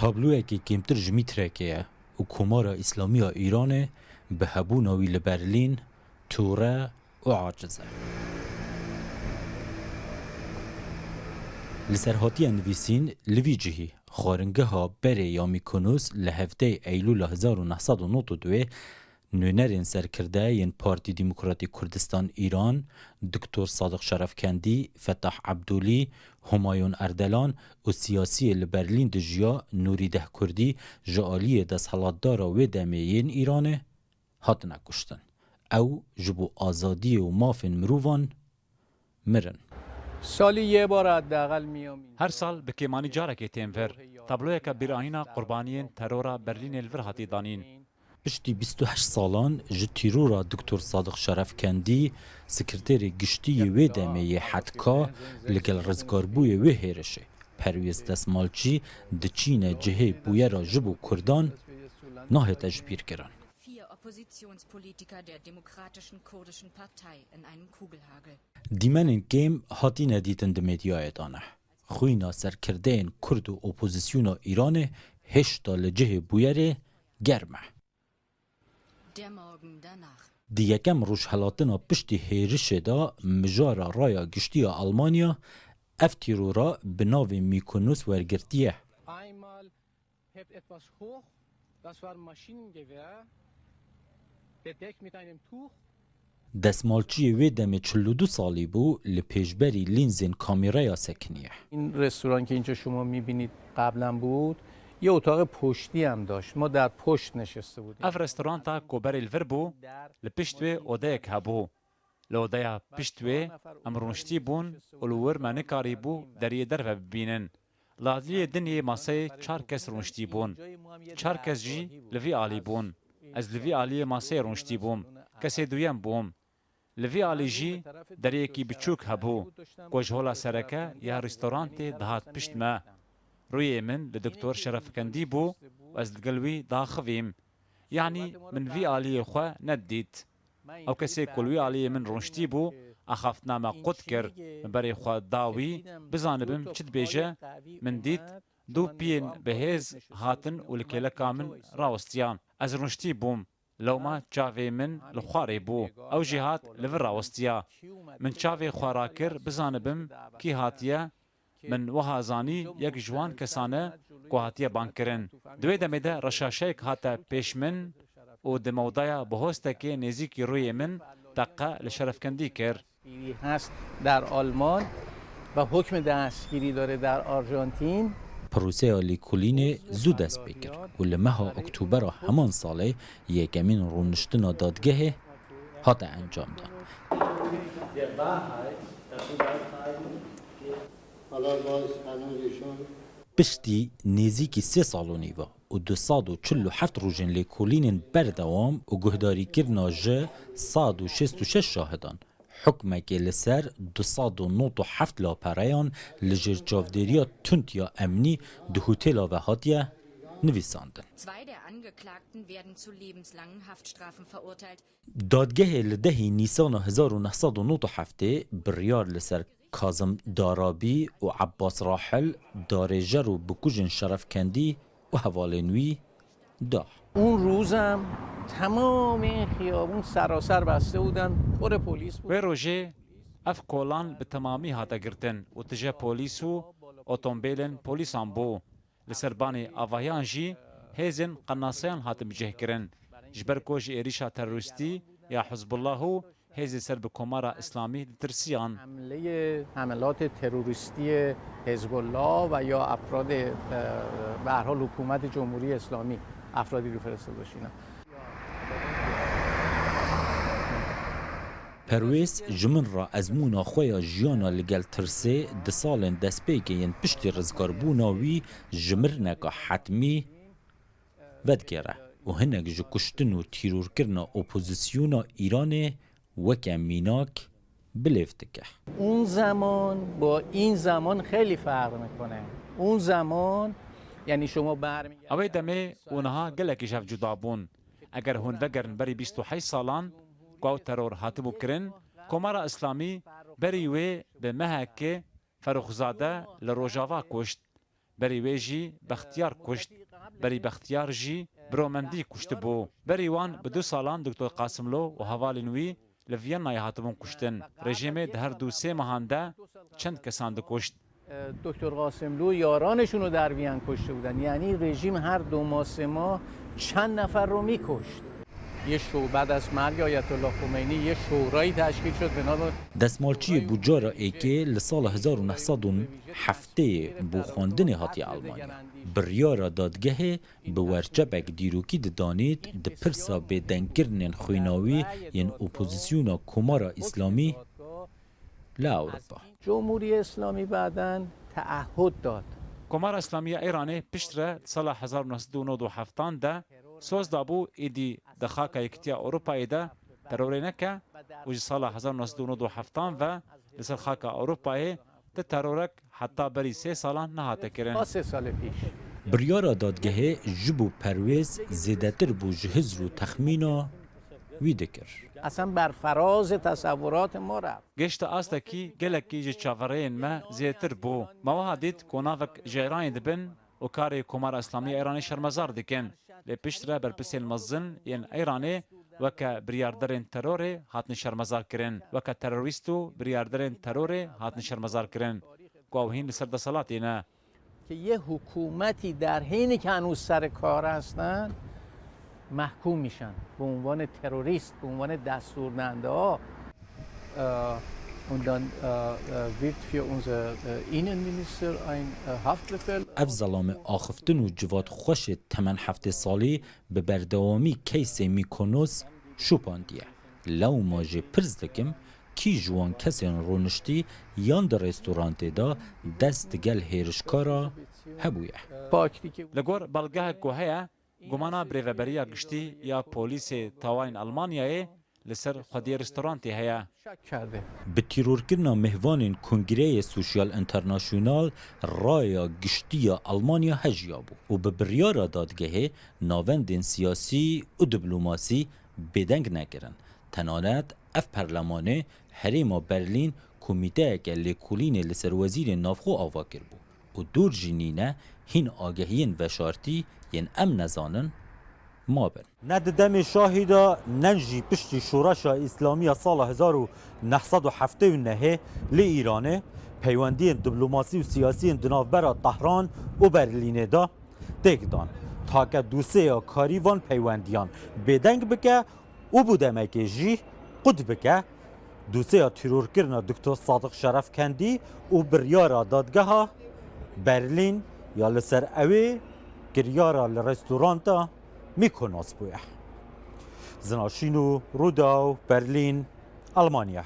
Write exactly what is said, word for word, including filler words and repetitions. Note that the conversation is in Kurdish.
Tabloyekê kêmtir ji mîtrekê ye û Komara Îslamî ya Îranê bi hebûna wî li Berlîn tûr e û aciz e. Li ser hatiye nivîsîn, li vî cihî, xwaringeha berê ya Mîkonos li hevdeyê Eylûla hezar û neh sed û nod û duyê nûnerên serkirde yên Partî Demokratîk Kurdistan Îran, Doktor Sadiq Şerefkendî, Fetah Ebdolî, Humayun Erdelan û siyasiyê li Berlîn dijiya Nûrî Dehkurdî ji aliyê desthilatdara wê demê yên Îranê hatine kuştin. Ew ji bo azadiyê û mafên mirovan mirin. سالی یه بار حداقل میام اینجا. Her sal bi kêmanî carekê têm vir. Tabloyeke bîranîna qurbaniyên terora Berlînê li vir hatî danîn. Piştî bîst û heşt salan ji tîrora Doktor Sadiq Şerefkendî, sekreterê giştî yê wê demê yê hetka, li gel rizgarbûyê wê hêrişê, Perwêz Desmalçî diçîne cihê bûyera ji bo Kurdan, nahête jibîrkirin. Vier Oppositionspolitiker der Demokratischen Kurdischen Partei in einem Kugelhagel. Dîmenên kêm hatîne dîtin di medyayê de ne. Xwîna serkirdeyên Kurd û opozisyona Îranê hêşta li cihê bûyerê germ e. Der Morgen danach. Di yekem rojhelatina piştî hêrişê de mijara raya giştî ya Almanya ev tîrora bi navê Mîkonos wergirtiye. Einmal hebt etwas hoch, das war Maschinengewehr, bedeckt mit einem Tuch. Destmalçiyê wê demê çil û du salî bû, li pêşberî lînzên kamîreya sekiniye. این رستوران که اینجا شما می‌بینید قبلاً بود، یه اتاق پشتی هم داشت. ما در پشت نشسته بودیم. Ev restoranta ku berê li vir bû, li pişt wê odeyek hebû. Li odeya pişt wê em rûniştî bûn û li wir me nikarîbû deriyê derve bibînin. Li aliyê din yê maseyê çar kes rûniştî bûn. Çar kes jî li vî alî bûn. Ez li vî aliyê maseyê rûniştî bûm. Kesê duyem bûm. Li vî alî jî deriyekî biçûk hebû, ku ji hola sereke ya restorantê dihat pişt me. Rûyê min li Doktor Şerefkendî bû û ez li gel wî diaxivîm. Yanî min vî aliyê xwe nedît. Ew kesê ku li wî aliyê min rûniştî bû, axaftina me qut kir, min berê xwe da wî, bizanibim çi dibêje, min dît du piyên bi hêz hatin û li kêleka min rawestiyan. Ez rûniştî bûm. Lewma çavê min li xwarê bû. Ew jî hat li vir rawestiya. Min çavê xwe rakir, bizanibim kî hatiye. Min wiha zanî yek ji wan kesan e ku hatiye bangkirin. Di wê demê de reşaşeyek hate pêş min û di mewdaya bihostekê nêzîkî rûyê min teqe li Şerefkendî kir. هست در آلمان و حکم دستگیری داره در آرژانتین. Proseya lêkolînê zû dest pê kir û li meha Oktobera heman salê yekemîn rûniştina dadgehê hate encamdan. Piştî nêzîkî sê sal û nîva û du sed û çil û heft rojên lêkolînên berdewam û guhdarîkirina ji sed û şêst û şeş şahidan, hukmekê li ser du sed û nod û heft lapereyan li jêr çavdêriya tund ya emnî di hotêla ve hatiye nivîsandin. Zwei der Angeklagten werden zu lebenslangen Haftstrafen verurteilt. Dadgehê li dehê Nîsana hezar û neh sed û nod û heftê biryar li ser Kazim Darabî û Ebbas Rahil, darêjer û bikujên Şerefkendî û hevalên wî da. اون روزم تمام این خیابون سراسر بسته بودن، پر پلیس بود. Wê rojê ev kolan bi temamî hate girtin û tije polîs û otombêlên polîsan bû. Li ser banê avahiyan jî hêzên qenaseyan hatin bicihkirin. Ji ber ku ji êrîşa terorîstî ya Hizbullah û hêzên ser bi Komara Îslamî ditirsiyan. حمله، حملات تروریستی حزب‌الله و یا افراد، اه، به هر حال حکومت جمهوری اسلامی افرادی رو فرستاده داشت اینا. Perwêz ji min re ezmûna xwe ya jiyana li gel tirsê di salên destpêkê yên piştî rizgarbûna wî ji mirineka hetmî vedigere û hinek ji kuştin û tîrorkirina opozisyona Îranê weke mînak bilêv dike. اون زمان با این زمان خیلی فرق می‌کنه. اون زمان، یعنی شما برمی‌گردید. Ew ê demê û niha gelekî ji hev cuda bûn. Eger hûn vegerin berî bîst û heşt salan ku ew teror hatibû kirin, Komara Îslamî berî wê bi mehekê Ferruxzade li Rojava kuşt. Berî wê jî Bextiyar kuşt. Berî Bextiyar jî Bro Mendî kuştibû. Berî wan bi du salan Doktor Qasimlo û hevalên wî li Viyennayê hatibûn kuştin. Rejîmê di her du sê mehan de çend kesan dikuşt. دکتر قاسملو و یارانشون رو در وین کشته بودن، یعنی رژیم هر دو ماه سه ماه چند نفر رو میکشت. یه شو بعد از مرگ آیت الله خمینی یه شورایی تشکیل شد به نام Destmalçiyê bû cara êkê li sala hezar û neh sed û heftê bo xwendinê hatiye Almanya. Biryara dadgehê bi werçepek dîrokî didanît di pirsa bêdengkirinên xwînawî yên opozisyona Komara Îslamî li Ewropa. جمهوری اسلامی بعداً تعهد داد. Komara Îslamî ya Îranê piştre di sala hezar û neh sed û nod û heftan de soz dabû êdî di xaka Yekîtiya Ewropayê de terorê neke û ji sala hezar û neh sed û nod û heftan ve li ser xaka Ewropayê ti terorek heta berî sê salan nehate kirin. تا سه سال پیش. Biryara dadgehê ji bo Perwêz zêdetir bû ji hizr û texmîna wî dikir. اصلاً بر فراز تصورات ما رفت. Gehişte astekî gelekî ji çaverêyên me zêdetir bû. Me wiha dît ku navek ji Îranê dibin û karê Komara Îslamî ya Îranê şermezar dikin. Lê piştre berpirsên mezin yên Îranê weke biryarderên terorê hatin şermezar kirin, weke terorîst û biryarderên terorê hatin şermezar kirin, ku ew hîn li ser deselatê ne. که یه حکومتی در حینی که هنوز سر کار هستن محکوم میشن به عنوان تروریست، به عنوان دستور دهنده ها. Und dann äh, äh, wird für unser äh, Innenminister ein äh, Haftbefehl. Ev zelame axiftin û civat xweşê temen heftê salî bi berdewamî keysê Mîkonos şopandiye. Lewma jî pirs dikim, kî ji wan kesên rûniştî yan di restorantê de dest digel hêrişkara hebûye? پاکتی که Li gor belgehek ku heye, gumana birêveberiya giştî ya polîsê tawanên Almanyayê li ser xwediyê restorantê heye. شک کرده. Bi tîrorkirina mêvanên Kongreyê Sosyal Enternasyonal raya giştî ya Almanya hejiyabû û bi biryara dadgehê navendên siyasî û diplomasî bêdeng nekirin. Tenanet ev perlemanê herêma Berlîn komîteyeke lêkolînê li ser wezîrên navxwe ava kiribû û dor jî nîne hîn agehiyên veşartî yên em nezanin mabin. Ne di demê şahî de ne jî piştî şoreşa îslamî ya sala hezar û neh sed û heftê û nehê li Îranê peywendiyên diplomasî û siyasî yên di navbera Tehran û Berlînê de têk dan. Take dosyeya karî van peywendiyan bêdeng bike û bo demekê jî qut bike dosyeya tîrorkirina Doktor Sadiq Şerefkendî û biryara dadgeha Berlîn ya li ser ewê kiryara li restoranta Mîkonos bûye. Zina Şîno, Rûdaw, Berlîn, Almanya.